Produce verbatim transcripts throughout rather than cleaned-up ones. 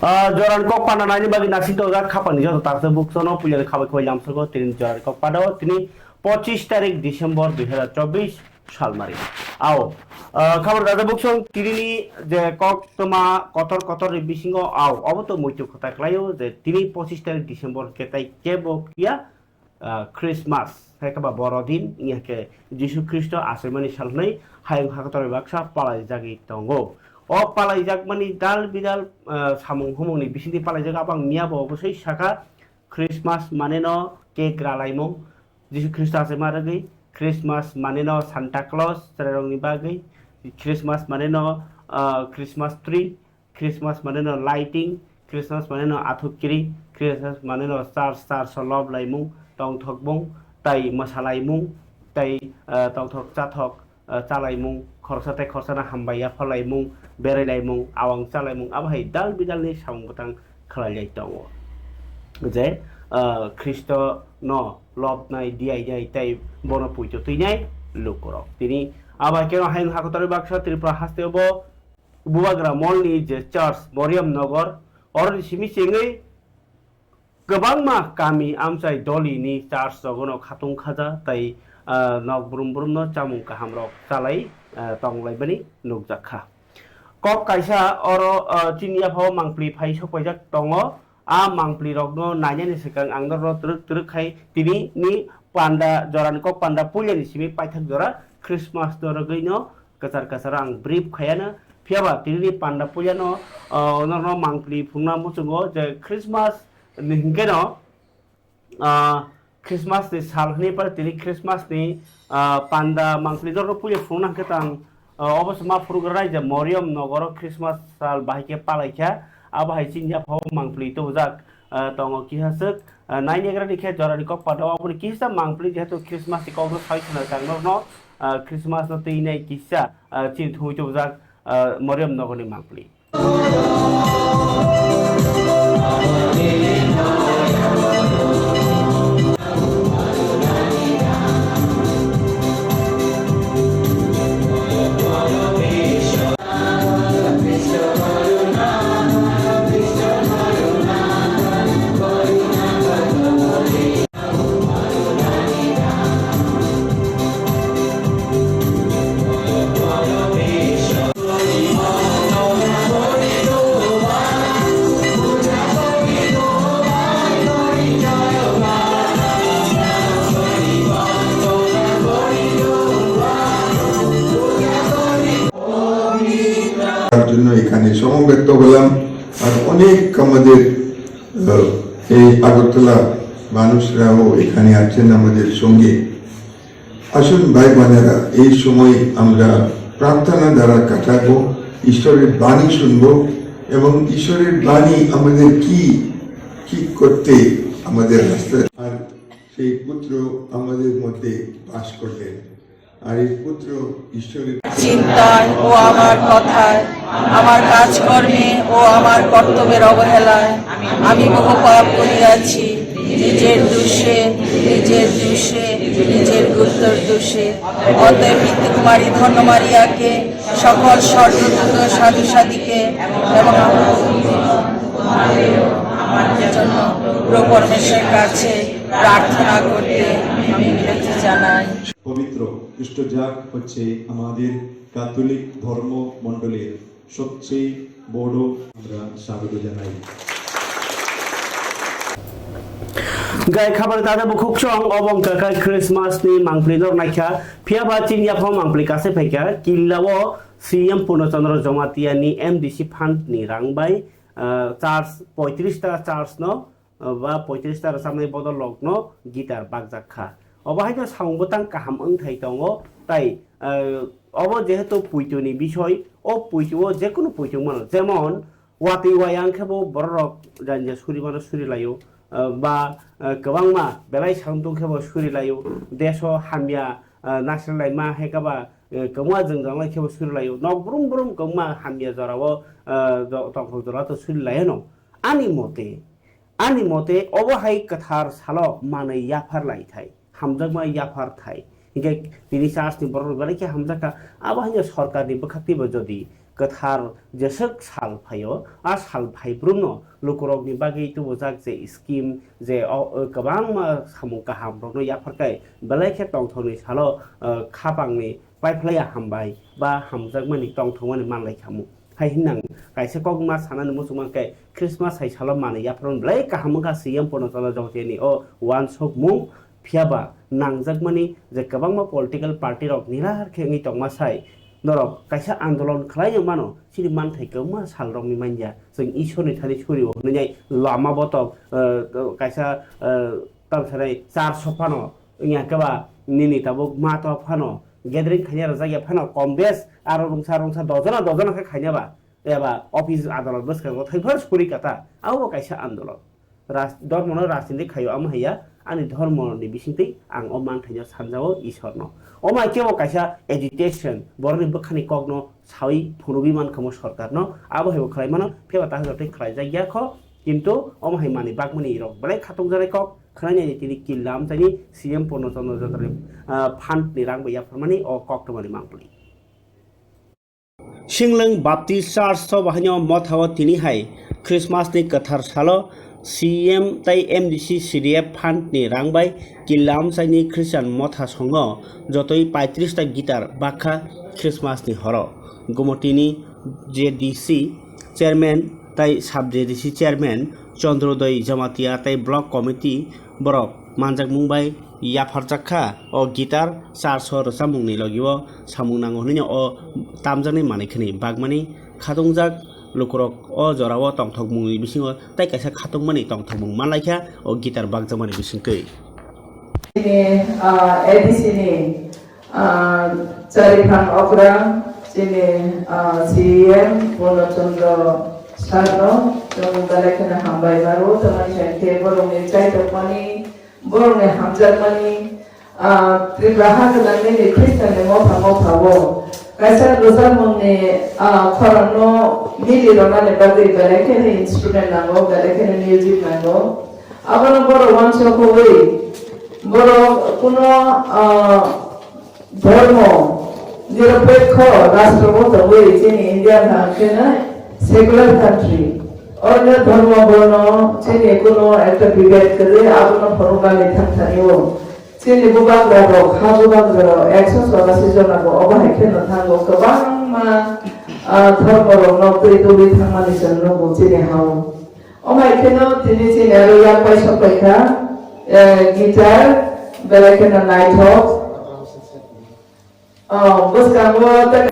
Ah, Jorani kok panda naini bagwi naising tongjak khapangni joto taksa buksono puilani khabai khabai lamsogo tini Jorani kok panda o tini pochis tarik December dui hazar chobbish salmari. Ao, ah, khabar gajak buksong tinini je kok toma kotor kotor ni bisingo ao obo to muitu khota khlaio je tini pochis tarik December hwnkhe tai kebo kiya ah, Christmas, hai khe ba Borodin, wngya khe Jisu Khristo achaimani sal hwnwi hayung hakotorni baksa palaijagwi tongo. O palaijakmani dal bidal, ah, samung humungni bisingtwi palaijak, abang miya bo obosoi saka, Christmas maneno cake ralaimung, Jisu Khristo achaima rwgwi, Christmas maneno Santa Claus chwrairokni bagwi, Christmas maneno, ah, Christmas tree, Christmas maneno lighting, Christmas maneno athukiri, Christmas maneno church, church o lob laimung, tongthokmung, tai mwsalaimung, tai, ah, tongthok chathok, ah, chalaimung, khoroksa tai khoroksa no hambai yapharlaimung, berailaimung, awang chalaimung, abo hai dal bidal ni samung bwtang khlaiwi tongo. Je, ah, Khristo no lobnai, diyainai, tai bono puito twinai lukurok. Tini abo hai khe hayung hakotorni baksa Tripura haste o bo Bubagra Mall ni je church Moriam Nogor, oroni simi chengwi kwbangma kami amchai doli ni church rogono khatung khaja tai, ah, nok brum brum no chamung kaham rok chalai, ah, tonglaibani nukjak kha. Kok kaisa oro, ah, chini yaphao mangpli phai sok paijak tongo. A mangpli rokno nainani swkang ang norokno twrwk twrwk khai tini ni panda jorani kok panda puilani simi paithak jora Christmas no rwgwi no kwchar kwchar ang brief khaiano. Phiya ba tini ni panda puilano, ah, norokno mangpli phunukna muchungo je Christmas ni hinkhe no, ah, Christmas ni sal hwnwi pare tini Christmas ni, ah, panda mangpli norokno puila phunukna hwnkhe tang, ah, obo se ma phunukgranai je Moriam Nogoro Christmas sal bahai khe palaikha. Abo hai chini yaphao mangpli tubujak, ah, tongo kisa swk, ah, nainagrani khe jorani kok panda o aboni kisa mangpli jehetu Christmas ni kokno sai swnai tang norokno, ah, Christmas no twi nai kisa, ah, chini thumwi tubujak, ah, Moriam Nogorni mangpli. তার জন্য এখানে সমবেত হলাম। আর অনেক আমাদের, আহ, এই আগরতলা মানুষরাও এখানে আছেন আমাদের সঙ্গে। আসুন ভাই বোনেরা, এই সময় আমরা প্রার্থনা দ্বারা কাটাবো, ঈশ্বরের বাণী শুনবো এবং ঈশ্বরের বাণী আমাদের কি, কি করতে আমাদের রাস্তায়। আর সেই পুত্র আমাদের মধ্যে বাস করলেন। আর এই পুত্র ঈশ্বরের চিন্তায় ও আমার কথায়, আমার কাজকর্মে ও আমার কর্তব্যের অবহেলায় আমি বহু পাপ করিয়াছি, নিজের দোষে, নিজের দোষে, নিজের গুরুতর দোষে। অতএব নিত্যকুমারী ধন্য মারিয়াকে, সকল স্বর্গদূত সাধু সাধীকে এবং আমার জন্য প্রভু পরমেশ্বরের কাছে প্রার্থনা করতে আমি বিনতি জানাই। পবিত্র খ্রিস্টজাগ হচ্ছে আমাদের ক্যাথলিক ধর্ম মণ্ডলীর সবচেয়ে বড়। আমরা স্বাগত জানাই। Gai khabar tada bukhuk chong obong kakai Christmas ni mangpli dor naikha, phiya ba chini yaphang mangpli kase phaikha, killa o C M Purno Chandra Jamatia ni M D C fund ni rang bai, ah, church poitris ta church no, ah, ba poitris ta rwchapnai bodol rok no guitar bakjak kha. Obo hai khe samung bwtang kaham wngthai tongo, tai, ah, obo jehetu puitu ni bisoi, o puitu o jekunu puitu mano, jemon watwi wayang khe bo borok rok janja suri mano suri laio, ah, ba, ah, kwbangma belai sakno tong khe bo suri laio, deso hamya, ah, nasri laima hai khe ba, eh, kwma jwngjal lai khe bo suri laio, nok brum brum kwma hamya jora o, ah, jo-, tongthok jora to suri laio no. Ani mote, Ani mote, obo hai kwthar salo manwi yaphar lai thai, hamjakma yaphar thai. Hinkhe tini church ni borok rok belai khe hamjak kha. Abo haino sorkar ni bwkhak twibo jodi kwthar jeswk sal phaio, a sal phaibrumno lukurokni bagwi tubujak je scheme, je o, o kwbangma samung kahamrokno yapharkhai belai khe tongthokni salo, o, khapangni paiphlaiya hambai ba hamjakmani tongthokmani manlai khamu. Hai hinang kaisa kokma sanani muchungma khe Christmas hai salo manwi yapharmani belai kaham wngkha C M Purno Chandra Jamatia ni o uansukmung. Phiya ba nangjakmani je kwbangma political party rok nilar khe wngwi tongma sai norok kaisa andolon khlai mano, chini manthai kwbangma sal rokni manya chwng Ishwar ni thani suri o hwnwi nai lama botok, eh, kaisa, eh, tamsanai church o phano wngya khe ba nini tabuk ma to phano gathering khaina rwjak ya phano kom bes aro rungsa rungsa dojona dojona khe khaina ba eba office adalot bwskango thaiphar suri kata abo kaisa andolon. Ras-, dhormono rajniti khaio, amo haiya ani dhormoni bisingtwi ang o manthaino sanjao Isorno. Omo hai khe bo kaisa agitation, borokni bwkhani kokno sawi phunugwi mankha mo sorkarno, abo hai bo khlai mano, phiya ba tahai jotoi khlai jak ya kho, kintu omo hai manwi bakmani rok belai khatungjaknai kok khwnai nai tini killa amchaini C M Purno Chandra Jamatia, ah, fund ni rang bai yapharmani o koktwmani mangpili. Singlwng Baptist Church o bahaino mothao tini hai Christmas ni kwthar salo C M tei M D C C D F fund ni rang bai killa amchaini Christian motha songo jotoi paitris ta guitar bakha Christmas ni horo. Gumotini J D C chairman tei sub J D C chairman Chandrodoi Jamatia tei block committee borok manjakmung bai yapharjak kha. O guitar church o rwchapmungni logi o samung nango hwnwi o tamjaknai manwi khwnwi bakmani khatungjak lukurok o jorao tongthokmungni bisingo tei kaisa khatungmani tongthokmung manlaikha o guitar bakjakmani bisingtwi. Chini, ah, A D C ni, ah, Chariphang okra, chini, ah, C E M Purno Chandra sir no chwng belai kheno hambai maro, tamni sengkhe borokni chaitokmani, borokni hamjakmani, ah, Tripura ha gwnangni Christian ni motha motha o kaisa rwchapmungni, ah, khorangno mili rwnani bagwi belai kheno instrument nango, belai kheno music nango. Abono borok uansukwi borok kuno, ah, dhormo nirapekho rashtra bo tongwi chini India hwnkheno secular country. Onyo dhormo bono chini kuno ekta bibed kwrwi abono phunuknani thangthani o. Chini bubagra rok, ha bubagra rok ekso chorasi jona bo obo hai kheno thango kwbangma, ah, dhormo rokno twi tubui thangmani chwng nugo chini hao. Omo hai kheno tini chini aro yak pai sok pai kha, eh, guitar, belai kheno naithok. Oh, bwskango ta-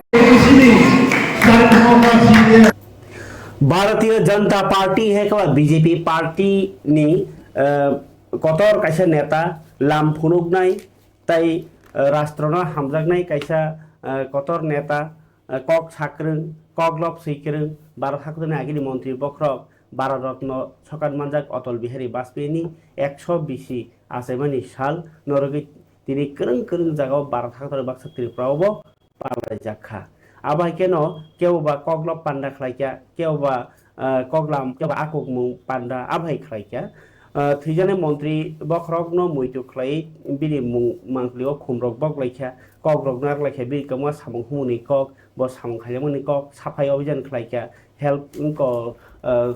Bharatiya Janata Party hai khe B J P party ni, eh, kotor kaisa neta lam phunuknai tei, eh, rashtra no hamjaknai kaisa, eh, kotor neta, eh, kok sakrwng, kok lok swikrwng, Bharat hakutorni agini montri bokhorok, Bharat Ratna sokat manjak Atal Bihari Vajpayee ni ekso bisi achaimani sal norogwi tini kwrwng kwrwng jagao Bharat hakutorni baksa Tripura o bo palaijak kha. Abo hai kheno kebo ba kokno panda khlai kha, kebo ba, ah, koklam, kebo ba akukmung panda abo hai khlai kha. Ah, thwijaknai montri bokhorokno muitu khlai bini mung mangpili o khumrok bok lai kha, kokrokno rak lai kha, bini kwbangma samung humungni kok, bo samung khaijakmani kok, saphai obijan khlai kha, health wngko, ah,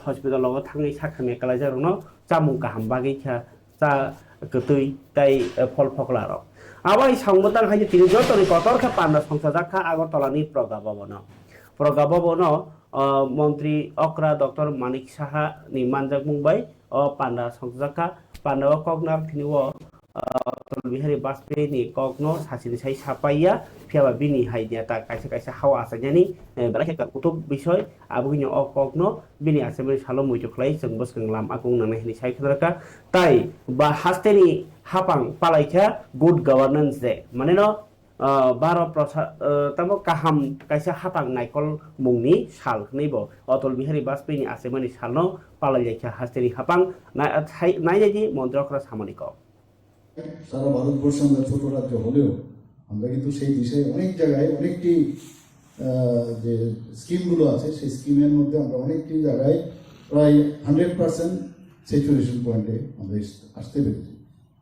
hospital o thangwi sakha mekalaijak rokno chamung kaham bagwi kha, cha kwtwi tei, eh, phol phokla rok. Abo hai samung bwtang hai tini jotoni kotor khe panda songchajak kha Agartala ni Pragya Bhavan o. Pragya Bhavan o, ah, montri okra Doctor Manik Saha ni manjakmung bai o panda songchajak kha. Panda o koknar thini o, ah, Atal Bihari Vajpayee ni kokno sachini sai sapaiya, phiya ba bini hai neta kaisa kaisa hao achainani, eh, belai khe kuthuk bisoi. Abo hwnwi o kokno bini achaimani salo muitu khlai chwng bwskang lam akung nangnai hwnwi sai khna rwkha. Tai ba hasteni hapang palai kha Good Governance Day. Mane no, ah, Bharat Prasa-, ah, tamo kaham kaisa hapang naikol mungni sal hwnwi bo Atal Bihari Vajpayee ni achaimani salno palai lai kha hasteni hapang. Na-, thai-, nainai di montri okra samani kok. সারা ভারতবর্ষে আমরা ছোট রাজ্য হলেও আমরা কিন্তু সেই দিশায় অনেক জায়গায় অনেকটি, আহ, যে স্কিমগুলো আছে সেই স্কিমের মধ্যে আমরা অনেকটি জায়গায় প্রায় হান্ড্রেড পার্সেন্ট স্যাচুরেশন পয়েন্টে আমরা এস-, আসতে পেরেছি।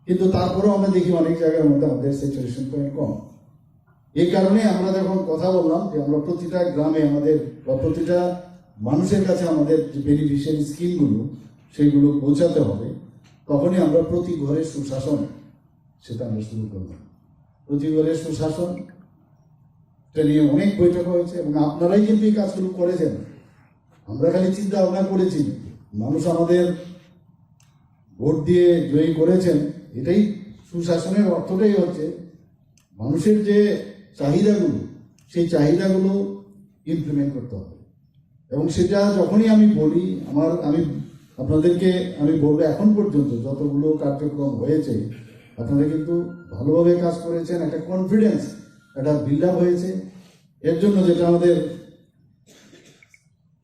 কিন্তু তারপরেও আমরা দেখি অনেক জায়গার মধ্যে আমাদের স্যাচুরেশন পয়েন্ট কম। এই কারণে আমরা যখন কথা বললাম যে আমরা প্রতিটা গ্রামে আমাদের বা প্রতিটা মানুষের কাছে আমাদের যে বেনিফিশিয়ারি স্কিমগুলো, সেইগুলো পৌঁছাতে হবে, তখনই আমরা প্রতি ঘরে সুশাসন, সেটা আমরা শুরু করলাম। প্রতি ঘরে সুশাসন, এটা নিয়ে অনেক বৈঠক হয়েছে এবং আপনারাই কিন্তু এই কাজগুলো করেছেন। আমরা খালি চিন্তা ভাবনা করেছি, মানুষ আমাদের ভোট দিয়ে জয়ী করেছেন। এটাই, সুশাসনের অর্থটাই হচ্ছে মানুষের যে চাহিদাগুলো, সেই চাহিদাগুলো ইমপ্লিমেন্ট করতে হবে। এবং সেটা যখনই আমি বলি, আমার, আমি আপনাদেরকে আমি বলবো, এখন পর্যন্ত যতগুলো কার্যক্রম হয়েছে, আপনারা কিন্তু ভালোভাবে কাজ করেছেন, একটা কনফিডেন্স, একটা বিল্ড আপ হয়েছে। এর জন্য যেটা আমাদের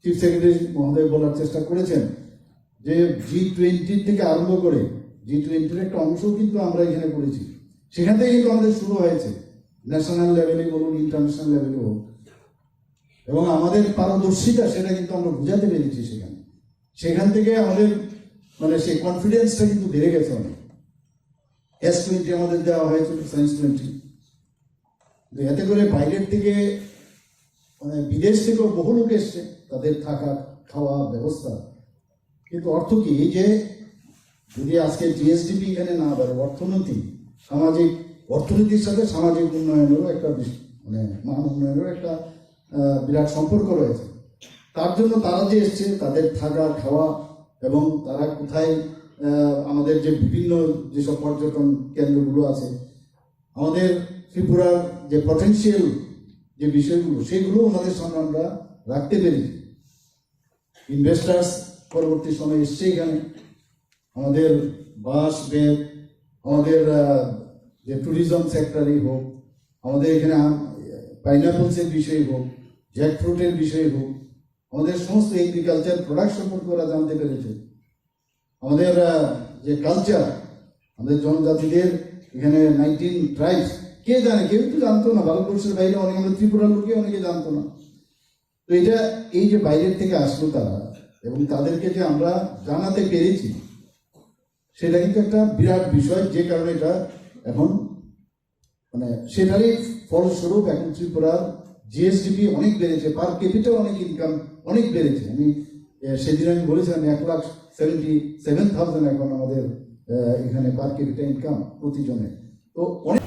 চিফ সেক্রেটারি মহোদয় বলার চেষ্টা করেছেন যে জি টোয়েন্টি থেকে আরম্ভ করে, জি টোয়েন্টির একটা অংশ কিন্তু আমরা এখানে করেছি, সেখান থেকে কিন্তু আমাদের শুরু হয়েছে, ন্যাশনাল লেভেলে বলুন, ইন্টারন্যাশনাল লেভেলে হোক। এবং আমাদের পারদর্শিতা, সেটা কিন্তু আমরা বুঝাতে পেরেছি সেখানে। সেখান থেকে আমাদের, মানে, সেই কনফিডেন্সটা কিন্তু বেড়ে গেছে অনেক। এস টোয়েন্টি আমাদের দেওয়া হয়েছিল, সায়েন্স টোয়েন্টি। তো এতে করে বাইরের থেকে, মানে, বিদেশ থেকেও বহু লোক এসছে, তাদের থাকা, খাওয়া, ব্যবস্থা। কিন্তু অর্থ কি? এই যে যদি আজকে জিএসডিপি এখানে না বাড়ে, অর্থনীতি, সামাজিক, অর্থনীতির সাথে সামাজিক উন্নয়নেরও একটা বিশ-, মানে, মান উন্নয়নেরও একটা, আহ, বিরাট সম্পর্ক রয়েছে। তার জন্য তারা যে এসছে, তাদের থাকা, খাওয়া এবং তারা কোথায়, আহ, আমাদের যে বিভিন্ন যেসব পর্যটন কেন্দ্রগুলো আছে, আমাদের ত্রিপুরার যে পটেনশিয়াল যে বিষয়গুলো, সেগুলো ওনাদের সামনে আমরা রাখতে পেরেছি। ইনভেস্টার্স পরবর্তী সময় এসছে এখানে। আমাদের বাঁশ, বেত, আমাদের, আহ, যে ট্যুরিজম সেক্টরই হোক, আমাদের এখানে আম, পাইনাপলসের বিষয় হোক, জ্যাকফ্রুটের বিষয় হোক, আমাদের সমস্ত এগ্রিকালচার প্রোডাক্ট সম্পর্কে ওরা জানতে পেরেছে। আমাদের, আহ, যে কালচার, আমাদের জনজাতিদের এখানে নাইনটিন ট্রাইবস, কে জানে, কেউ তো জানতো না। ভারতবর্ষের বাইরে অনেক, আমাদের ত্রিপুরার লোকে অনেকে জানতো না। তো এটা, এই যে বাইরের থেকে আসলো তারা, এবং তাদেরকে যে আমরা জানাতে পেরেছি, সেটা কিন্তু একটা বিরাট বিষয়, যে কারণে এটা এখন, মানে, সেটারই ফলস্বরূপ এখন ত্রিপুরার জিএসডিপি অনেক বেড়েছে, পার ক্যাপিটা অনেক ইনকাম অনেক বেড়েছে। আমি, এ, সেদিন আমি বলেছিলাম, এক লাখ সেভেন্টি সেভেন থাউজেন্ড এখন আমাদের, এ, এখানে পার ক্যাপিটা ইনকাম প্রতিজনের। তো অনেক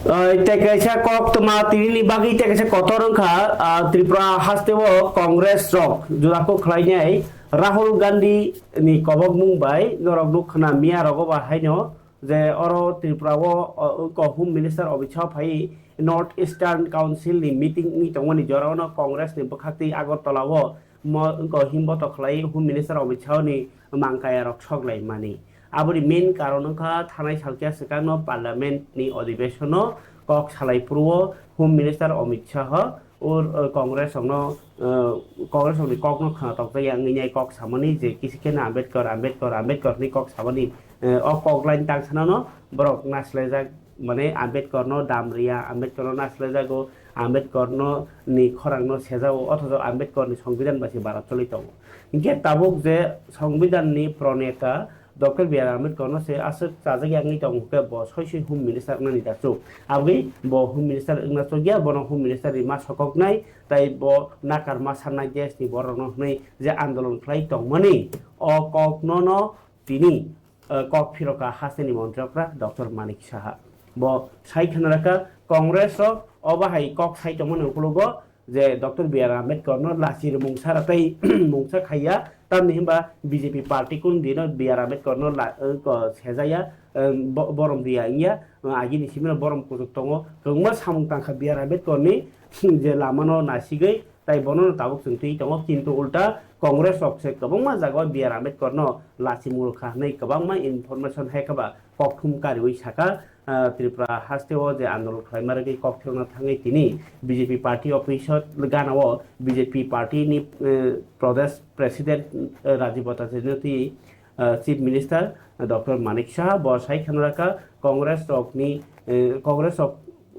Tei kaisa kok tma tini ni bagwi tei kaisa kotor wngkha, ah, Tripura haste o Congress rok jora kok khlainai Rahul Gandhi ni kobokmung bai norok nuk khna miya rogo ba haino je oro Tripura o, o, wngkha Home Minister Amit Shah phai North Eastern Council ni meeting wngwi tongmani jora o no Congress ni bwkhak twi Agartala o mo wngkha himboto khlai Home Minister Amit Shah ni mangkaya rok sok lai mani. Aboni main karon wngkha thanai salkya swkangno Parliament ni odhibeshono kok salai phuru o Home Minister Amit Shah o, o, Congress rokno, o, Congress rokni kokno khwna tokjak ya wngwi nai kok samani je kisi kheno Ambedkar, Ambedkar, Ambedkar hinwi kok samani, o, o kok line tang sanano borok naslaijak, mane Ambedkarno dam riya, Ambedkarno naslaijago, Ambedkarno ni khorangno sejago, othocho Ambedkarni Songbidan bai se bara choli tongo. Hinkhe tabuk je Songbidanni proneta Doctor B R Ambedkarno se aswk chajak ya wngwi tongo khe bo soi soi Home Minister wngnani da chuk. Aboni bo Home Minister wngna chukya, bono Home Minister ni ma sokoknai, tai bo nakarma sannai desni borokno hwnwi je andolon khlai tongmani, o kokno no tini, eh, kok phiroka hasteni montri okra Doctor Manik Saha. Bo sai khna rakha Congress rok obo hai kok sai tongmani ukologo je Doctor B R Ambedkar no lachi ri mungsa ratai mungsa khaiya, tamni hwnba B J P party kun dino B R Ambedkar no la, eh, ko sejaya, eh, bo-, borom riya wngya, eh, agini simino borom kuchuk tongo, kwbangma samung tangkha B R Ambedkar ni je lama no nasigwi, tai bono no tabuk chwng twi tongo, kintu ulta Congress rok se kwbangma jagao B R Ambedkar no lachi mungkha hwnwi kwbangma information hai kha ba kokthum kariwi saka, ah, Tripura haste o je andolon khlaima rwgwi kok thwrwngna thangwi tini B J P party office o gana o B J P party ni, eh, Pradesh President, eh, Rajiv Bhattacharya twi, eh, Chief Minister, eh, Doctor Manik Saha bo sai khna rakha Congress rok ni, eh, Congress rok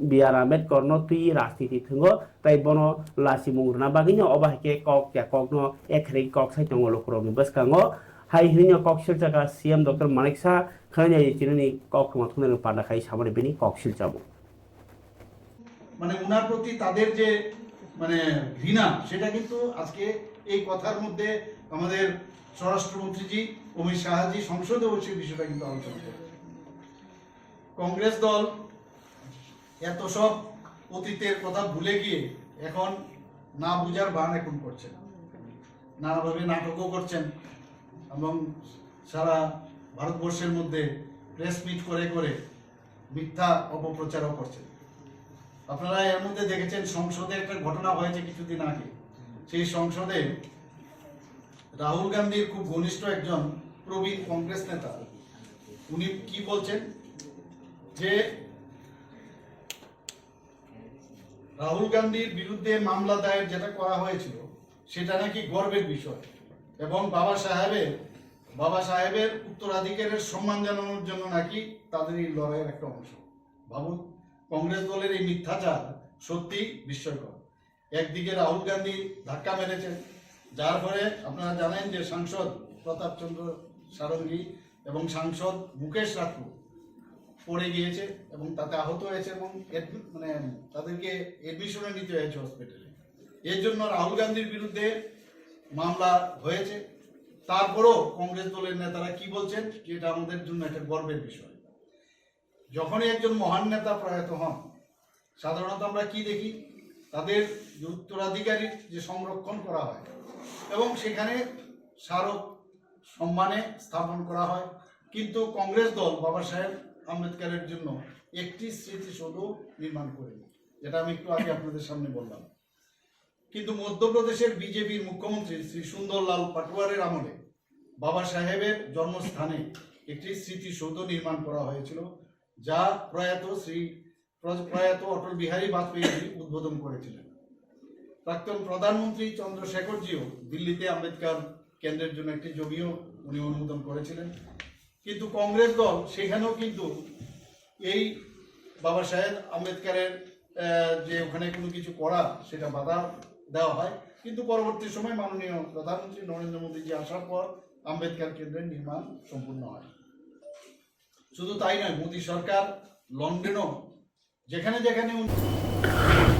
B R Ambedkar no twi rajniti thwngo, tai bono lachimung rwna bagwi no obo hai khe kok ya kok no ekherwi kok sai tongo lukurokni bwskango. Hai hwnwi no kok silchakha C M Doctor Manik Saha, khwnai nai chinani kok thwngma thwngnai panda khai samani bini kok silchamo. মানে ওনার প্রতি তাদের যে মানে ঘৃণা, সেটা কিন্তু আজকে এই কথার মধ্যে আমাদের স্বরাষ্ট্রমন্ত্রীজি অমিত শাহজি সংসদেও সেই বিষয়টা কিন্তু আলোচনা করেন। কংগ্রেস দল এত সব অতীতের কথা ভুলে গিয়ে এখন না বুঝার ভান এখন করছেন, নানাভাবে নাটকও করছেন এবং সারা ভারতবর্ষের মধ্যে প্রেস মিট করে করে মিথ্যা অপপ্রচারও করছেন। আপনারা এর মধ্যে দেখেছেন, সংসদে একটা ঘটনা হয়েছে কিছুদিন আগে। সেই সংসদে রাহুল গান্ধীর খুব ঘনিষ্ঠ একজন প্রবীণ কংগ্রেস নেতা, উনি কি বলছেন যে রাহুল গান্ধীর বিরুদ্ধে মামলা দায়ের যেটা করা হয়েছিল, সেটা নাকি গর্বের বিষয় এবং বাবা সাহেবের বাবা সাহেবের উত্তরাধিকারের সম্মান জানানোর জন্য নাকি তাদের এই লড়াইয়ের একটা অংশ। ভাবুন, কংগ্রেস দলের এই মিথ্যাচার সত্যি বিস্ময়কর। একদিকে রাহুল গান্ধী ধাক্কা মেরেছেন, যার ফলে আপনারা জানেন যে সাংসদ প্রতাপ চন্দ্র ষড়ঙ্গী এবং সাংসদ মুকেশ রাথোর পড়ে গিয়েছে এবং তাতে আহত হয়েছে এবং admit, মানে, তাদেরকে অ্যাডমিশনে নিতে হয়েছে হসপিটালে। এর জন্য রাহুল গান্ধীর বিরুদ্ধে মামলা হয়েছে। তারপরেও কংগ্রেস দলের নেতারা কি বলছেন যে এটা আমাদের জন্য একটা গর্বের বিষয়। যখনই একজন মহান নেতা প্রয়াত হন, সাধারণত আমরা কি দেখি? তাদের যে উত্তরাধিকারীর যে সংরক্ষণ করা হয় এবং সেখানে স্মারক সম্মানে স্থাপন করা হয়, কিন্তু কংগ্রেস দল বাবা সাহেব আম্বেদকরের জন্য একটি স্মৃতিসৌধ নির্মাণ করেনি, যেটা আমি একটু আগে আপনাদের সামনে বললাম। কিন্তু মধ্যপ্রদেশের বিজেপির মুখ্যমন্ত্রী শ্রী সুন্দরলাল পাটোয়ারির আমলে বাবা সাহেবের জন্মস্থানে একটি স্মৃতিসৌধ নির্মাণ করা হয়েছিল, যা প্রয়াত শ্রী প্র-, প্রয়াত অটল বিহারী বাজপেয়ীজি উদ্বোধন করেছিলেন। প্রাক্তন প্রধানমন্ত্রী চন্দ্রশেখরজিও দিল্লিতে আম্বেদকর কেন্দ্রের জন্য একটি জমিও উনি অনুমোদন করেছিলেন। কিন্তু কংগ্রেস দল সেখানেও কিন্তু এই বাবা সাহেব আম্বেদকরের, আহ, যে ওখানে কোনো কিছু করা, সেটা বাধা দেওয়া হয়। কিন্তু পরবর্তী সময় মাননীয় প্রধানমন্ত্রী নরেন্দ্র মোদীজি আসার পর আম্বেদকর কেন্দ্রের নির্মাণ সম্পূর্ণ হয়। শুধু তাই নয়, মোদী সরকার লন্ডনেও যেখানে যেখানে উনি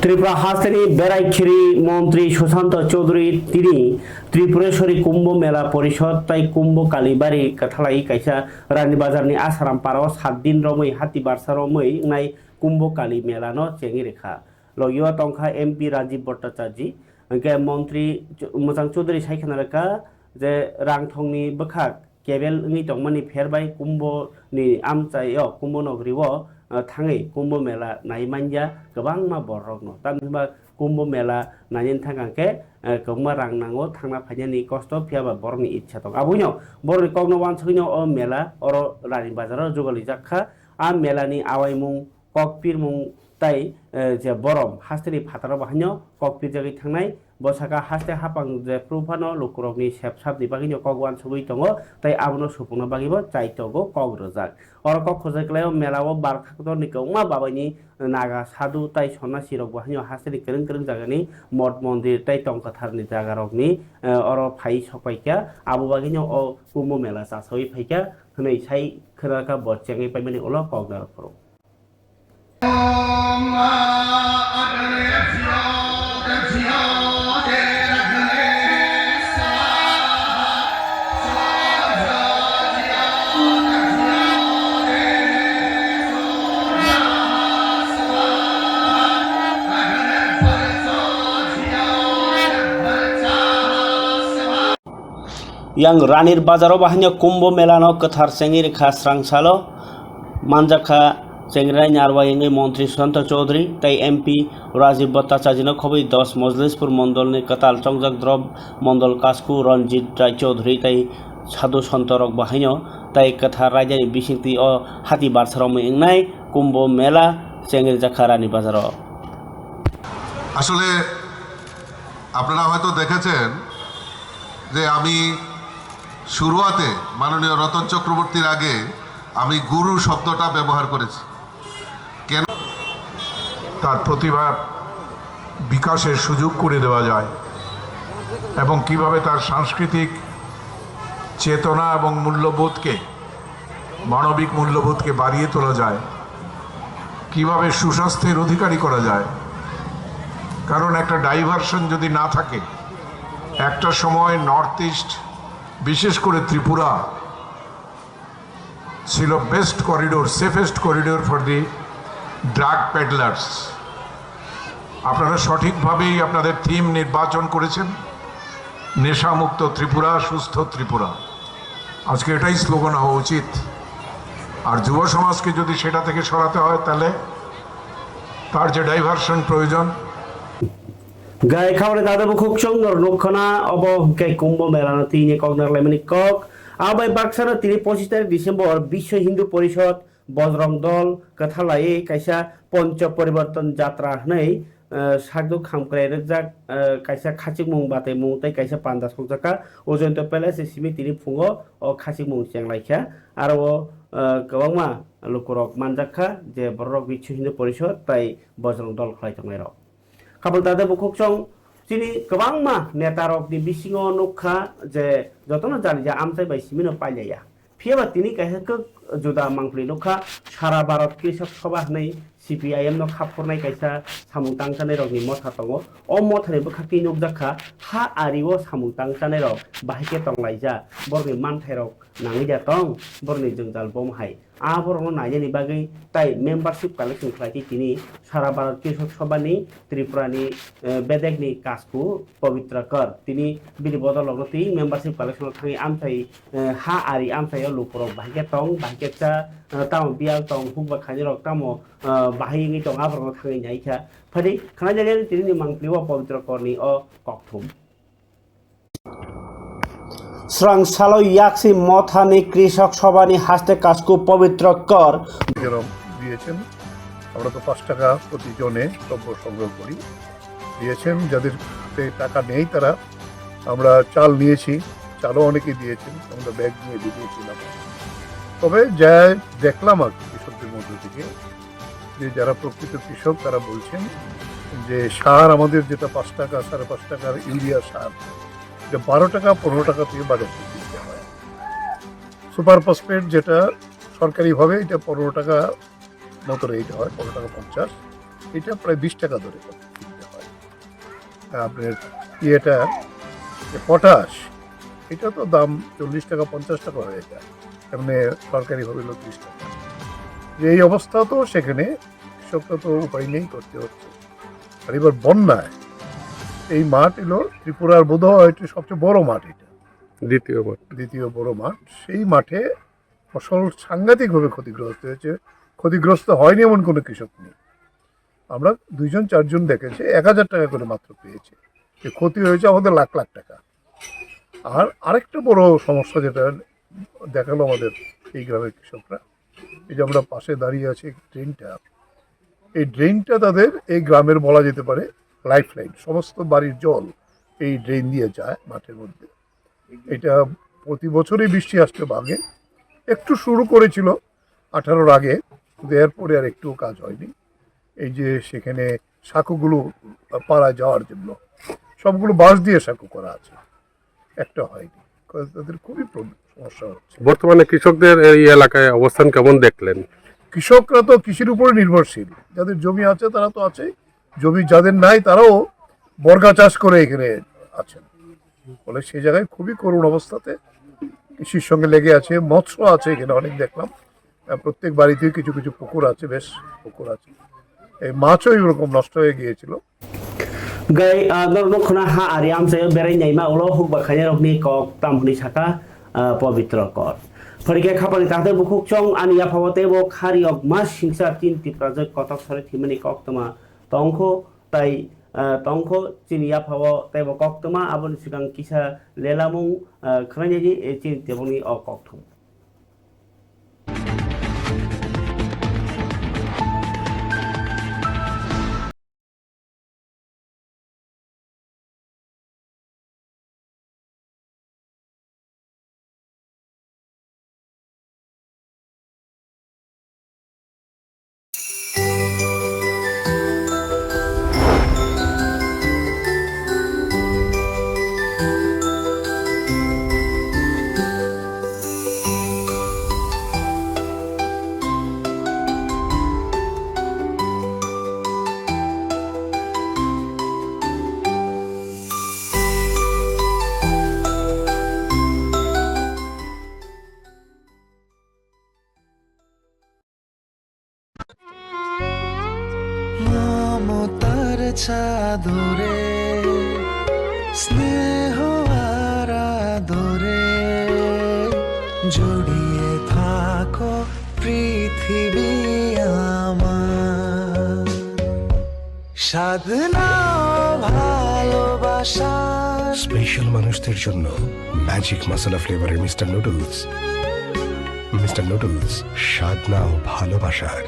Tripura hasteni berai khiri montri Sushanta Chowdhury tini Tripureshwari Kumbho Mela Porishod tai Kumbho Kalibari kathalai kaisa Rani Bazarni Asaram Parao sat din romwi hati barsa romwi wngnai Kumbho Kali Mela no chengwi rikha. Logio tongkha M P Rajiv Bhattacharjee, hwnkhe montri Ch-, Mwchang Chowdhury sai khna rikha je rang thongni bwkhak kebel wngwi tongmani pher bai Kumbho ni amchai o Kumbho nogri o, uh, thangwi Kumbho Mela nai manya kwbangma borok no. Tamni hwnba Kumbho Mela nainani thang khe, uh, kwbangma rang nango thangna phainani kosto, phiya ba borok ni ichha tongo. Aboni borok ni kok no uansugwi no o mela oro Rani Bazar o jugalijak kha. A mela ni awaimung, kok pirmung tai, eh, je borom hasteni phataro bo haino kok pirjagwi thangnai. Bo saka haste hapang je phuru phano lukurokni sep sapni bagwino kok uansugwi tongo, tai abono supungna bagwibo chaitogo kok rwjak. Oro kok khojak khlaio mela o barkha kotorni kwbangma babaini naga sadhu tai sonnasirok bo haino hasteni kwrwng kwrwng jagani moth mondir tai tong kwtharni jagarokni, eh, oro phai sokpaikha. Abo bagwino o Kumbho Mela chasawi phaikha hwnwi sai khwnakha bo chengwi paimani ulo koknarok phuru. Yang Ranir Bazaro bahaino Kumbho Mela no kwthar chengwi rikha srang salo. Manjakha chengrai narwai wngwi montri Santa Chaudhary tai M P Rajiv Bhattacharjee no khobwi dos Mojlispur mondol ni kwtal chongjak drop mondol kasku Ranjit Rai Chaudhary tai sadhu santo rok bahaino tai kwthar raida ni bisingtwi o hati barsa romwi wngnai Kumbho Mela chengwi rikha Rani Bazaro. আসলে আপনারা হয়তো দেখেছেন যে আমি শুরুয়াতে মাননীয় রতন চক্রবর্তীর আগে আমি গুরু শব্দটা ব্যবহার করেছি। কেন? তার প্রতিভার বিকাশের সুযোগ করে দেওয়া যায় এবং কিভাবে তার সাংস্কৃতিক চেতনা এবং মূল্যবোধকে, মানবিক মূল্যবোধকে বাড়িয়ে তোলা যায়, কিভাবে সুস্বাস্থ্যের অধিকারী করা যায়, কারণ একটা ডাইভারশন যদি না থাকে, একটা সময় নর্থ ইস্ট, বিশেষ করে ত্রিপুরা, ছিল best corridor, safest corridor for the drug পেডলার্স। আপনারা সঠিকভাবেই আপনাদের থিম নির্বাচন করেছেন, নেশামুক্ত ত্রিপুরা, সুস্থ ত্রিপুরা। আজকে এটাই স্লোগান হওয়া উচিত। আর যুব সমাজকে যদি সেটা থেকে সরাতে হয়, তাহলে তার যে ডাইভারশন প্রয়োজন, Gai khabar dada bukhuk chwng nor nuk khna obo hwnkhe Kumbh Mela no tini kok narwk laimani kok. Abai baksa no tini pochis tarik December Biswa Hindu Porishod Bojrong Dol kwthalai kaisa Poncho Poriborton Jatra hwnwi, eh, sakduk hamkrai rwkjak, eh, kaisa khachikmung bataimung tei kaisa panda sokjakha. Ujayanta Palace ni simi tini phungo o khachikmung chenglaikha. Aro o, eh, kwbangma lukurok manjakha je bororok Biswa Hindu Porishod tai Bojrong Dol khlai tongnairok. Khabal dada bukhuk chwng chini kwbangma netarokni bisingo nukha je jotono jani ja amchai bai simino pailaiya. Phiyaba tini kaisa kwk juda mangpli nukha, Sara Bharat Krishak Sabha hwnwi C P I M no khaphurnai kaisa samung tangchanai rokni motha tongo. O mothani bwkhakni nukjakha ha ario samung tangchanai rok bahai khe tonglaijak, borokni manthai rok nangwi da tong, borokni jwngjal bom hai. A borokno nainani bagwi tai membership collection khlai khe tini Sara Bharat Krishak Sabha ni Tripura ni, eh, bedek ni kasku Pavitra Kar tini bini bodol rokno twi membership collection o thangwi amchai, eh, ha ari amchai o lukurok bahai khe tong, bahai khe cha, eh, tamo biyal tong, hukba khainwi rok tamo, eh, bahai wngwi tong, aborokno thangwi nai kha. Phadi khna jani tini ni mangpli o Pavitra Kar ni o kokthum. Srang salo yaksi mothani Krishak Sabhani haste kasku Pavitra Kar. যেরকম দিয়েছেন, আমরা তো পাঁচ টাকা প্রতি জনে দ্রব্য সংগ্রহ করি, দিয়েছেন। যাদের হাতে টাকা নেই, তারা, আমরা চাল নিয়েছি, চালও অনেকে দিয়েছেন, আমরা ব্যাগ নিয়ে বেরিয়েছিলাম। তবে যা দেখলাম আর কি কৃষকদের মধ্য থেকে, যে যারা প্রকৃত কৃষক, তারা বলছেন যে সার আমাদের যেটা পাঁচ টাকা, সাড়ে পাঁচ টাকার ইউরিয়া সার, এটা বারো টাকা, পনেরো টাকা থেকে বাজার থেকে কিনতে হয়। সুপার ফসফেট যেটা সরকারিভাবে, এটা পনেরো টাকা মতো রেট হয়, পনেরো টাকা পঞ্চাশ, এটা প্রায় বিশ টাকা ধরে কিনতে হয়। আপনার ইয়েটা, যে পটাশ, এটা তো দাম চল্লিশ টাকা, পঞ্চাশ টাকা হয়ে যায়, এমনি সরকারিভাবে হলো ত্রিশ টাকা। যে এই অবস্থা, তো সেখানে কৃষকরা তো উপায় নেই, করতে হচ্ছে। আর এবার বন্যায় এই মাঠ এলো ত্রিপুরার বোধহয় এটা সবচেয়ে বড় মাঠ, এটা দ্বিতীয় মাঠ। দ্বিতীয় বড় মাঠ। সেই মাঠে ফসল সাংঘাতিকভাবে ক্ষতিগ্রস্ত হয়েছে। ক্ষতিগ্রস্ত হয়নি এমন কোনো কৃষক নেই। আমরা দুইজন চারজন দেখেছি, এক হাজার টাকা করে মাত্র পেয়েছে। যে ক্ষতি হয়েছে আমাদের লাখ লাখ টাকা। আর আরেকটা বড় সমস্যা যেটা দেখালো আমাদের এই গ্রামের কৃষকরা, এই যে আমরা পাশে দাঁড়িয়ে আছি ড্রেনটা, এই ড্রেনটা তাদের এই গ্রামের বলা যেতে পারে লাইফলাইন। সমস্ত বাড়ির জল এই ড্রেন দিয়ে যায় মাঠের মধ্যে। এটা প্রতি বছরই বৃষ্টি আসতে ভাঙে। একটু শুরু করেছিল আঠারোর আগে, কিন্তু এরপরে আর একটুও কাজ হয়নি। এই যে সেখানে সাঁকোগুলো, আহ, পাড়া যাওয়ার জন্য, সবগুলো বাঁশ দিয়ে সাঁকো করা আছে, একটা হয়নি। তাদের খুবই প্রব-, সমস্যা হচ্ছে। বর্তমানে কৃষকদের এই এলাকায় অবস্থান কেমন দেখলেন? কৃষকরা তো কৃষির উপরে নির্ভরশীল, যাদের জমি আছে তারা তো আছেই, জমি যাদের নাই তারাও বর্গা চাষ করে এখানে আছেন। ফলে সেই জায়গায় খুবই করুণ অবস্থাতে কৃষির সঙ্গে লেগে আছে, মৎস্য আছে এখানে অনেক দেখলাম। আহ, প্রত্যেক বাড়িতেই কিছু কিছু পুকুর আছে, বেশ পুকুর আছে। এই মাছও এরকম নষ্ট হয়ে গিয়েছিল। Gai, ah, norok no khna ha ari amchaio berai naima ulo hukba khainai rokni kok tam hwnwi saka, ah, Pavitra Kor. Phorikhe khapani takhtai bukhuk chong ani yaphao teibo khari ok mas singsa tin Tiprajwk kotok sari thwimani koktwma tongkho tai, ah, tongkho chini yaphao teibo koktwma aboni swkang kisa lelamung, ah, khwlainai di, eh, chini tebongni o kokthum. মমতার চাদরে, স্নেহ আর আদরে জড়িয়ে থাকো পৃথিবী আমার। সাধনা ভালোবাসা। স্পেশাল মানুষদের জন্য ম্যাজিক মশলা ফ্লেভারের মিস্টার নুডলস। মিস্টার নুডলস, স্বাদ নাও ভালোবাসার।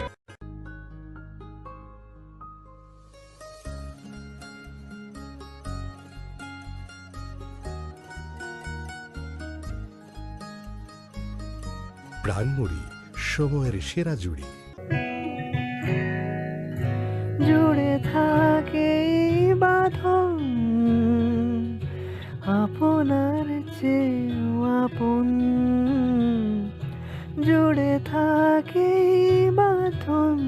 প্রাণমুড়ি, সময়ের সেরা জুড়ি। জুড়ে থাকে এই বাঁধন, আপনার চেয়েও আপন। জুড়ে থাকে এই বাঁধন,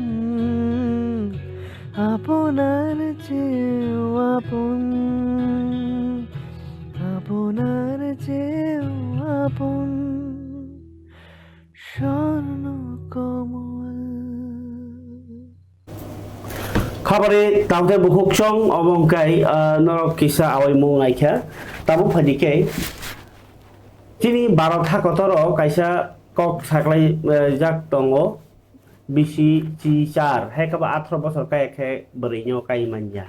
আপনার চেয়েও আপন, আপনার চেয়েও আপন। স্বর্ণ কমল। Khabari tamte bukhuk chong omo hwnkhe, ah, norok kisa awai mung naikha. Tabuk phaidi khe chini Bharat hakotoro kaisa kok saklai, eh, jak tongo, bisi chi char, hai khe bo atharo bosor kaya khe bwrwino kai manya.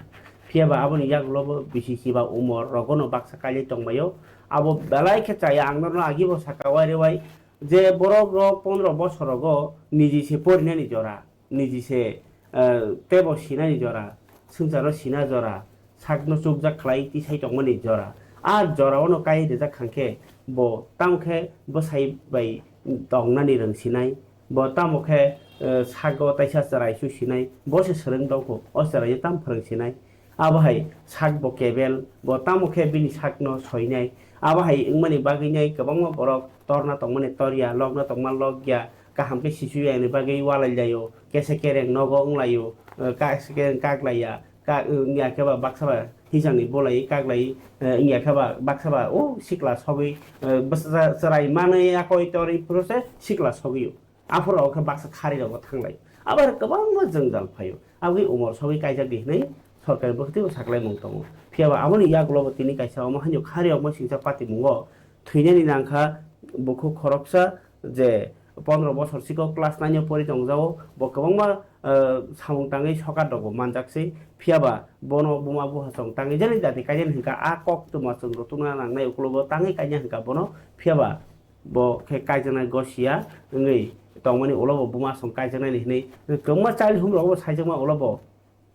Phiya ba aboni yagulo bo bisi chiba umor rogono baksa kailai tongbaio. Abo belai khe chaya, ang norokno agi bo saka wai rewai, je borok rok pondro bosor rogo niji se porinani jora, niji se, eh, tebo sinani jora, swngcharo sina jora, sakno chukjak khlai tisai tongmani jora. A jora ono kai rijak khankhe bo tamo khe bwsai bai tongnani rwng sinai, bo tamo khe, eh, sago taisa chwrai su sinai, bo se swrwng tongkho, o chwraino tamo phwrwng sinai. Abo hai sak bo kebel, bo tamo khe bini sakno soinai. Abo hai wngmani bagwinai kwbangma borok torna tongmani torya, lokna tongma lokya, kaham khe sisu yani bagwi walai laio, kesa kereng nogo wnglaio, eh, ka-, kesa kereng kaklaiya, ka-, eh, wngya khe ba baksa ba hisangni bolai kaklai, eh, wngya khe ba baksa ba o sikla sogwi, eh, bwsa chwrai manwi yakoi torwi phuru se sikla sogwio. Aphuru khe baksa khari rogo thanglai. Abo hai kwbangma jwngjal phaio. Aboni umor sogwi kaijak di hwnwi sorkari bwkhwtwi bo saklaimung tongo. Phiya ba aboni yagulo bo tini kaisa omo haino khari rok bo singsa patimungo thwinani nangkha bukhuk khoroksa je pondro bosor siko class nine o pori tongjago. Bo kwbangma, eh, samung tangwi sokat rok bo manjak se. Phiya ba bono buma buphasong tangwi jani jati kaijani hwnkha a kok tuma chwng rwtwkna nangnai ukulogo tangwi kaijak hwnkha bono. Phiya ba bo khe kaijaknai gosia wngwi tongmani ulo bo buma song kaijaknai hinwi kwbangma child home rogo bo saijakma ulo bo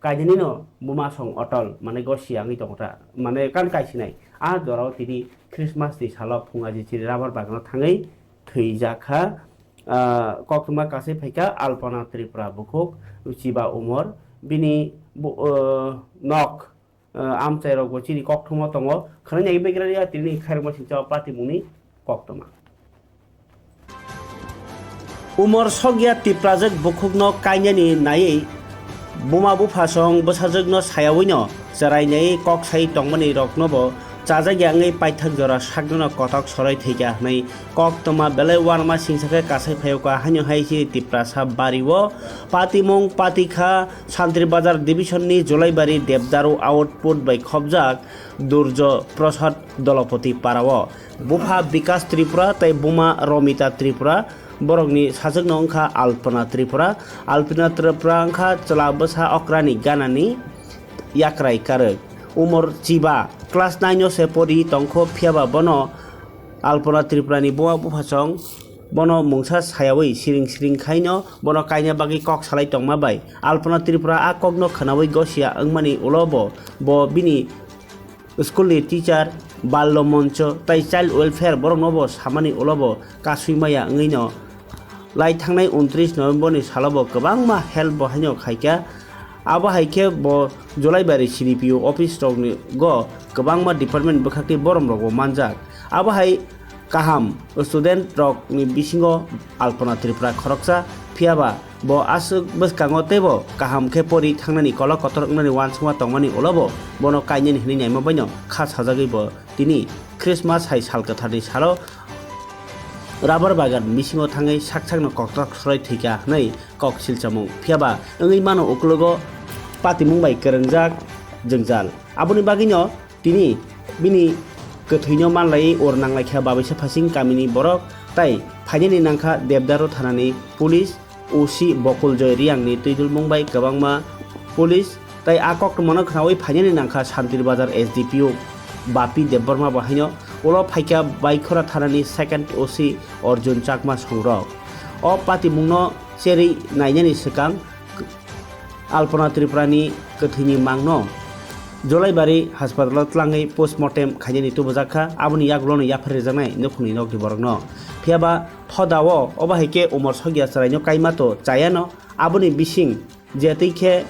kaijani no buma song otol mane gosia wngwi tongo ta mane kan kaisinai. A jorao tini Christmas ni salo phunga jichiri rubber bagano thangwi thwijak kha. Ah, koktwma kasai phaikha Alpana Tripura bukhuk chiba umor bini bu-, ah, nok ah, amchairokbo chini kokthumo tongo. Khwnwi nai begrari ya tini khairokma singcha o patimungni koktwma. Umor sokya Tiprajwk bukhukno kainani naiwi buma buphasong bwsajwkno sayawino chwrainaiwi kok sai tongmani roknobo chajakya wngwi paithak jora saknono kotok soroi thwikha hwnwi koktwma belai uanama singsa khe kasai phaiokha. Haino hai chini Tiprasa bario patimung patikha Santri Bazar Division ni Jolaibari Debdaru output bai khobjak Durjo Prasad Dolopati Parao. Bupha Bikas Tripura tei buma Romita Tripura, borokni sajwkno wngkha Alpana Tripura. Alpana Tripura wngkha chwla bwsa okrani ganani yakrai karwk. Umor chiba, class nine o se pori tongkho, phiyaba bono Alpana Tripurani buma buphasong bono mungsa sayawi siring siring khaino bono kaina bagwi kok salai tongma bai Alpana Tripura a kokno khwnawi gosia wngmani ulo bo, bo bini school ni teacher, Ballo Moncho tei child welfare borokno bo samani ulo bo kasui maya wngwino lai thangnai untris November ni salo bo kwbangma help bo haino khaikha. Abo hai khe bo Jolaibari C D P O office rokni go kwbangma department bwkhakni borom rok bo manjak. Abo hai kaham student rok ni bisingo Alpana Tripura khoroksa, phiyaba bo aswk bwskango teibo kaham khe pori thangnani kolok kotor wngnani uansukma tongmani ulo bo bono kainani hwnwi naima baino kha sajagwi bo tini Christmas hai sal kwtharni salo rubber bagan bisingo thangwi sak sakno koktok soroi thwikha hwnwi kok silchamung. Phiyaba wngwi mano uklogo patimung bai kwrwngjak jwngjal. Aboni bagwino tini bini kwthwino manlaiwi or nanglaikha Babaisa Phasing kamini borok, tai phainani nangkha Debdaro thanani police, O C Bokol Joy Riyangni twidulmung bai kwbangma police tai a koktwmano khnaui phainani nangkha Santir Bazar S D P O Bapi Debbarma bo haino, ulo phaikha Baikhora thanani second O C Arjun Chakma songrok. O patimungno cherwi nainani swkang Alpona Tripurani kwthwini mangno Jolaibari haspatalo tlangwi postmortem khainani tubujakha, aboni yagulono yaphar rijaknai nukhungni nokni borokno. Phiyaba Thodao obo hai khe umor sokya chwraino kaima to chayano, aboni bising je twi khe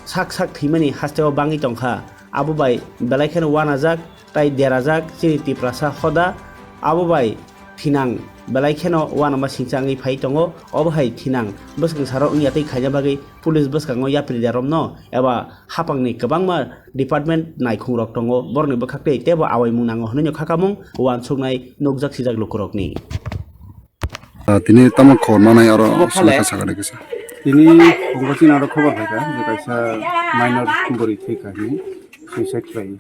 sak sak thwimani hasteo bangwi tongkha, abo bai belai kheno uanajak tai derajak chini Tiprasa hoda, abo bai thinang belai kheno uanama singcha wngwi phai tongo. Obo hai thinang bwskang saro wngya twi khaina bagwi police bwskango yapri deromno eba hapangni kwbangma department naikhungrok tongo, borokni bwkhaktwi teibo awaimung nango hwnwi no khakamung uansuknai nukjak sijak lukurokni. Ah, tini tamo khobor manai aro Bo phale. Salaka sakha de kisa. Tini phungo chini aro khobor phaikha je kaisa minor bwrwi thwikha hinwi suicide khlai.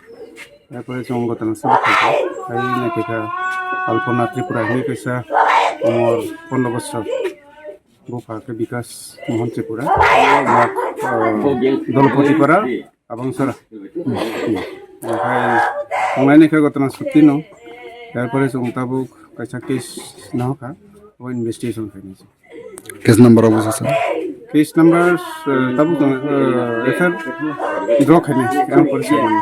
Erpore chwng gotana sabo khaikha. Ai naikha Alpona Tripura hinwi kaisa umor pondro bosor. Bupha khe Bikas Mohan Tripura. Mak, ah, Dolopati Para. Abang sora. Oke. Tongnai ni khe gotana sutti no. Erpore chwng tabuk kaisa case nahokha. O investigation khainai. Case number obo sasa. Case number, eh, tabuk tong, eh, F I R draw khainai. Erpore se mani.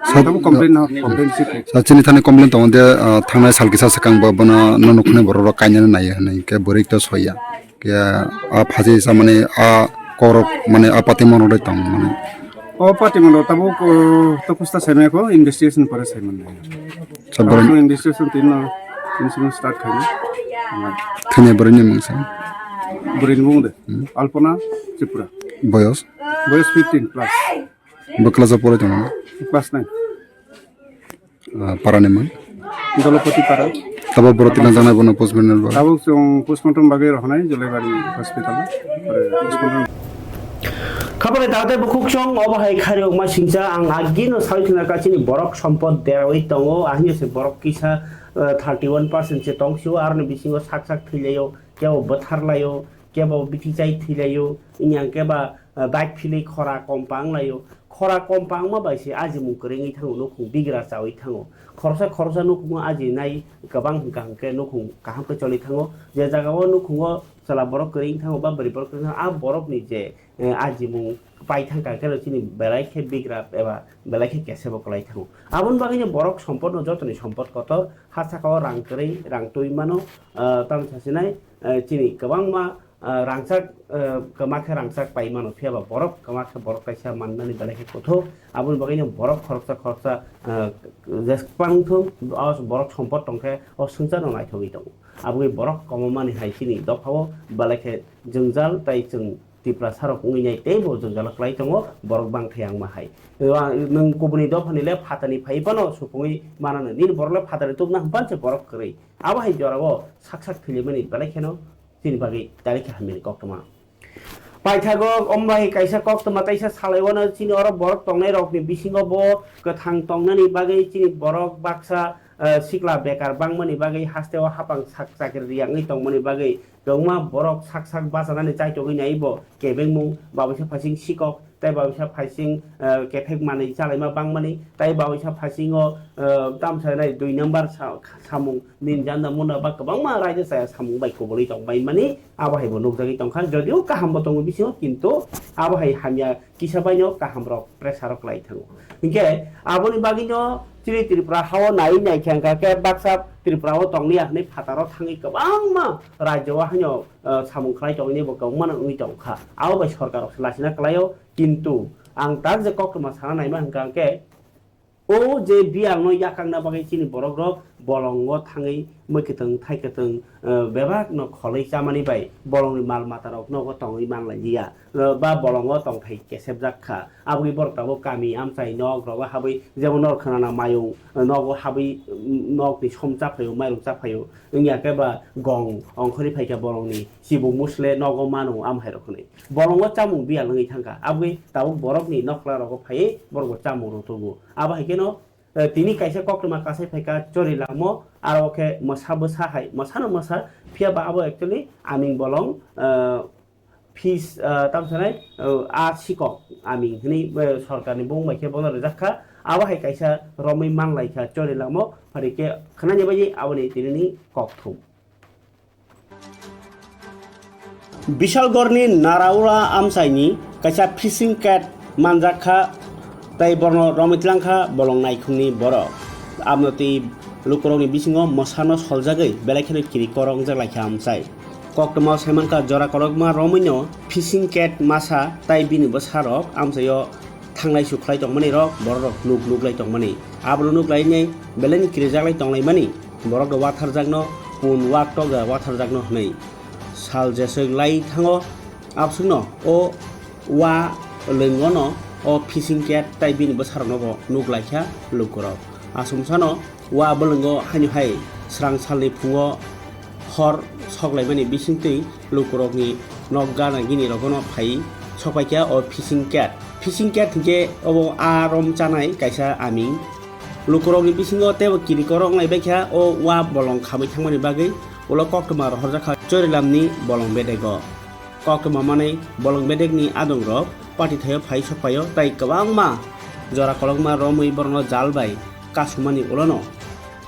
Sa- Tabuk complaint no, complaint receipt khainai. Sa chini thani complaint tongo de, ah, thangnai sal kisa swkang bo bono no nukhunai borok rok kainani naiya hinwi khe bwrwi to soya. Khe a phaji sa mani a korok mani a pati monok dai tong mani. O pati monok tabuk, uh, to kusta saimaya ko investigation pore saiman. Sa borok Tabuk investigation tin no, tin sino start khaini. Thini borok ni mungsa. Borok ni mung de. Hmm. Alpona Tripura. Boyos. Boyos fifteen plus. Bo class o pore tong. Class nine. Ah, parani mung? Dolopati Para. Tabo borok tina janai bono postmortem ba? Tabuk chwng postmortem bagwi rohonai Jolaibari hospital. Pore postmortem. Khabale tate bukhuk chwng obo hai khari okma singcha ang agino sawi thwna kachini borok sompot derawi tongo, ahino se borok kisa, eh, thirty one percent se tongsio, aroni bisingo sak sak thwilaio, kebo bwtharlaio, kebo bithi chai thwilaio, inyang keba, eh, bike philwi khora kompang laio. Khora kompangma bai se ajimung kwrwngwi thango, nukhung bigra chawi thango. Khoroksa khoroksa nukhungo ajinai kwbang hwnkha hwnkhe nukhung kaham khe choli thango. Je jagao nukhungo chwla borok kwrwi thango ba bwrwi borok kwrwi thango, a borokni je, eh, ajimung pai thangkha khe chini belai khe bigra eba belai khe kesebo kwlai thango. Aboni bagwino borok sompotno jotoni sompot kotor, ha sakao rang kwrwi, rang twi mano, eh, tamo sasinai, eh, chini kwbangma ah, rangchak, ah, kwma khe rangchak pai mano, phiya ba borok kwma khe borok kaisa mannani belai khe kuthuk. Aboni bagwino borok khoroksa khoroksa, ah, jespang thung, o borok sompot tong khe o swngcharno naithogwi tongo. Aboni borok kwmamani hai chini dophao belai khe jwngjal tai chwng Tiprasarok wngwi nai teibo jwngjalo kwlai tongo borok bangthai wngma hai. Nwng kubuni dophani le phatani phai phano supungwi manano, nini borok le phatani tubuna hwnphan se borok kwrwi. Abo hai jorao sak sak thwilaimani belai kheno chini bagwi tari khe hamyani koktwma. Paithago omo bai kaisa koktwma taisa salai wano chini oro borok tongnai rokni bisingo bo kwthang tongnani bagwi chini borok baksa, eh, sikla bekar bangmani bagwi hasteo hapang sak chakri riyangwi tongmani bagwi kwbangma borok sak sak bachanani chaitogwi naibo kebengmung babuisa phasing sikok tei babuisa phasing, eh, kephek manwi chalaima bangmani tei babuisa phasingo, eh, tamsa nai dui number sa-, samung nini janda muna ba kwbangma raida chaya samung bai kubulwi tong bai mani abo hai bo nukjagwi tongkha, jodio kaham bo tongo bisingo kintu abo hai hamya kisa baino kaham rok pressure rok lai thango. Hinkhe aboni bagwino chini Tripura hao nai nai khe wngkha khe baksa Tripura o tonglia hwnwi phataro thangwi kwbangma rajyo o haino, eh, samung khlai tongwi bo kwbangma no wngwi tongkha. Abo bai sorkar rok se lachina kwlaio kintu ang tak je koktwma sana naima hwnkha khe O je biyal no yakang na bagwi chini borok rok bolong o thangwi mui kwtwng thai kwtwng, eh, bebak no kholwi chamani bai bolong ni mal mata rok nogo tongwi man lai ya, eh, ba bolong o tongthai kesep jak kha. Aboni borok tabuk kami amchai nok rogo habwi jemon norok khwnana mayung, eh, nogo habwi, mm, nok ni som cha phaio, mairung cha phaio. Wngya khe ba gong ongkhorwi phaikha bolong ni chibuk musle nogo mano am hai rok hwnwi. Bolongo chamung biyal wngwi thangkha. Aboni tabuk borokni nokla rogo phaiwi borokbo chamung rwtugo. Abo hai kheno, eh, tini kaisa koktwma kasai phaikha Chorilamo, aro khe mwsa bwsa hai, mwsano mwsa, phiya ba abo actually aming bolong, eh, fis, eh, tamo sanai, eh, a sikok aming hwnwi, eh, sorkarni bung bai khe bono rwjak kha. Abo hai kaisa romwi man lai kha Chorilamo, phari khe khwnani bagwi aboni tinini kokthum. Bishalgarhni Naraula amchaini kaisa fishing cat manjak kha, tei borno romwi tlang kha bolong naikhungni borok. Aboni twi lukurokni bisingo mwsano soljagwi belai kheno kiri korok wngjak lai kha amchai. Koktwma saimankha jora korokma romwino fishing cat masa tei bini bwsarok amchaio thanglai sukhlai tongmani rok borok rok nuk nuk lai tongmani. Abono nuk lai nai belai ni kirijak lai tong lai mani. Borok rok watharjakno pun wak tok da watharjakno hwnwi sal jeswk lai thango. Abswkno o wa lwngono o fishing cat tai bini bwsarokno bo nuk lai kha lukurok. Aswmsano wa bwlwngo haino hai srang salni phungo hor sok laimani bisingtwi lukurokni nok gana gini rogono phai sok pai kha o fishing cat. Fishing cat hinkhe obo a rom chanai kaisa aming. Lukurokni bisingo teibo kirikorok wnglai bai kha o wa bolong khamwi thangmani bagwi ulo koktwma rohorjak kha Chorilamni bolong bedego. Koktwma manwi bolong bedekni adongrok patithaio phai sokpaio tei kwbangma jora kolokma romwi borokno jal bai kasumani ulono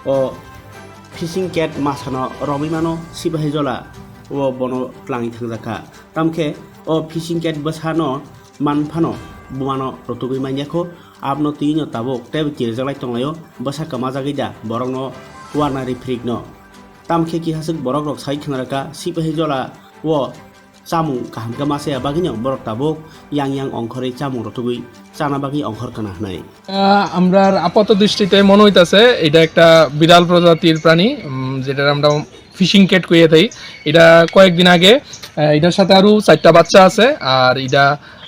o fishing cat masano romwi mano Sipahijola o bono tlangwi thangjak kha. Tamkhe o fishing cat bwsano man phano bumano rwtugwi manya kho, abono twino tabuk teibo kirijaklai tonglaio, bwsa kwmajagwi da borokno warna riphrikno. Tamkhe kihaswk borok rok sai khna rwkha, Sipahijola o chamung kaham khe ma chaya bagwino borok tabuk yang yang ongkhorwi chamung rwtugwi chana bagwi ongkhor khna hwnwi. আহ, আমরার আপাত দৃষ্টিতে মনে হইতাছে এটা একটা বিরল প্রজাতির প্রাণী, উম, যেটার আমরা ফিশিং ক্যাট কইয়া থাকি। এটা কয়েকদিন আগে, আহ, এটার সাথে আরো চারটা বাচ্চা আছে, আর এটা,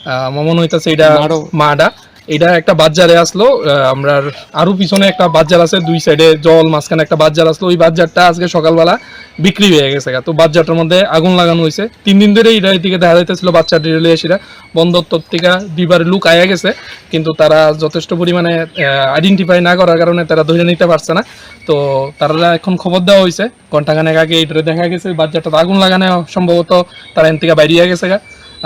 আহ, আমার মনে হইতাছে এটা মারো। মাডা। এটা একটা বাজারে আসলো, আহ, আমরার আরো পিছনে একটা বাজার আছে, দুই সাইডে জল, মাঝখানে একটা বাজার আসলো। ওই বাজারটা আজকে সকালবেলা বিক্রি হয়ে গেছে গা। তো বাজারটার মধ্যে আগুন লাগানো হয়েছে। তিন দিন ধরে এটা এদিকে দেখা যাইতেছিল বাচ্চা ডেলিভারি আসিরা বন্দর তরফ থেকে দুইবার লুক আয়া গেছে, কিন্তু তারা যথেষ্ট পরিমাণে, আহ, আইডেন্টিফাই না করার কারণে তারা ধরে নিতে পারছে না। তো তারা এখন খবর দেওয়া হয়েছে, ঘন্টাখানেক আগে এটা দেখা গেছে বাচ্চাটা আগুন লাগানো, সম্ভবত তারা এন থেকে বাইরে গেছে গা।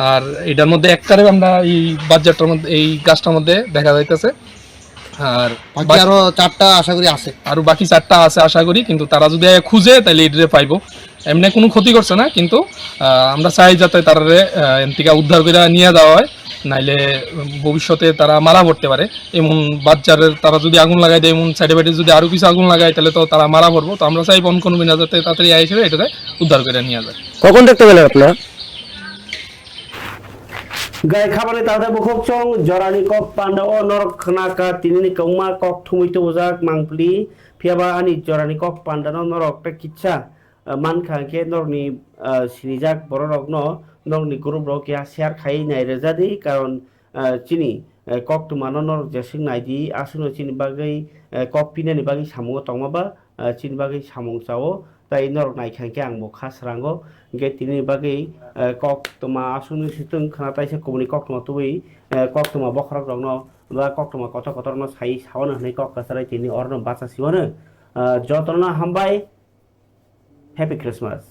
আর এটার মধ্যে একটারে আমরা এই বাচ্চাটার মধ্যে, এই গাছটার মধ্যে দেখা যাইতেছে। আর বাকি বাকি আরো চারটা আশা করি আছে। আরো বাকি চারটা আছে আশা করি, কিন্তু তারা যদি খুঁজে তাহলে এটারে পাইবো। এমনি কোনো ক্ষতি করছে না, কিন্তু, আহ, আমরা চাই যাতে তারারে, আহ, এন থেকে উদ্ধার করে নিয়ে যাওয়া হয়, নাইলে ভবিষ্যতে তারা মারা পড়তে পারে। এমন বাচ্চারে তারা যদি আগুন লাগাই দেয়, এমন সাইডে বাইডে যদি আরো কিছু আগুন লাগায়, তাহলে তো তারা মারা পড়বো। তো আমরা চাই বন কর্মীরা যাতে তাড়াতাড়ি আইসে এটারে উদ্ধার করে নিয়ে যায়। কখন দেখতে পেলেন আপনারা? Gai khabani tangthai bukhuk chwng jorani kok pandao norok khna kha, tinini kwbangma kok thumui tubujak mangpili, phiyaba ani jorani kok pandano norok tei kisa, ah, mankha, hwnkhe norokni, ah, sinijak bororokno norokni group rok ya share khai nai rwjadi, karon, ah, chini, eh, koktwmano norok jeswk naidi, aswkno chini bagwi, eh, kok pinani bagwi samungo tongma ba, ah, chini bagwi samung chao, tai norok naikha hwnkhe ang bo kha srango. Hwnkhe tini bagwi, ah, koktwma aswkno swtwng khna taisa kubuni koktwma tubui, eh, koktwma bokhorok rokno ba koktwma kotor kotorno sai saono hwnwi kok kwcharo tini orno bacha siwano. Ah, jotono hambai, Happy Christmas.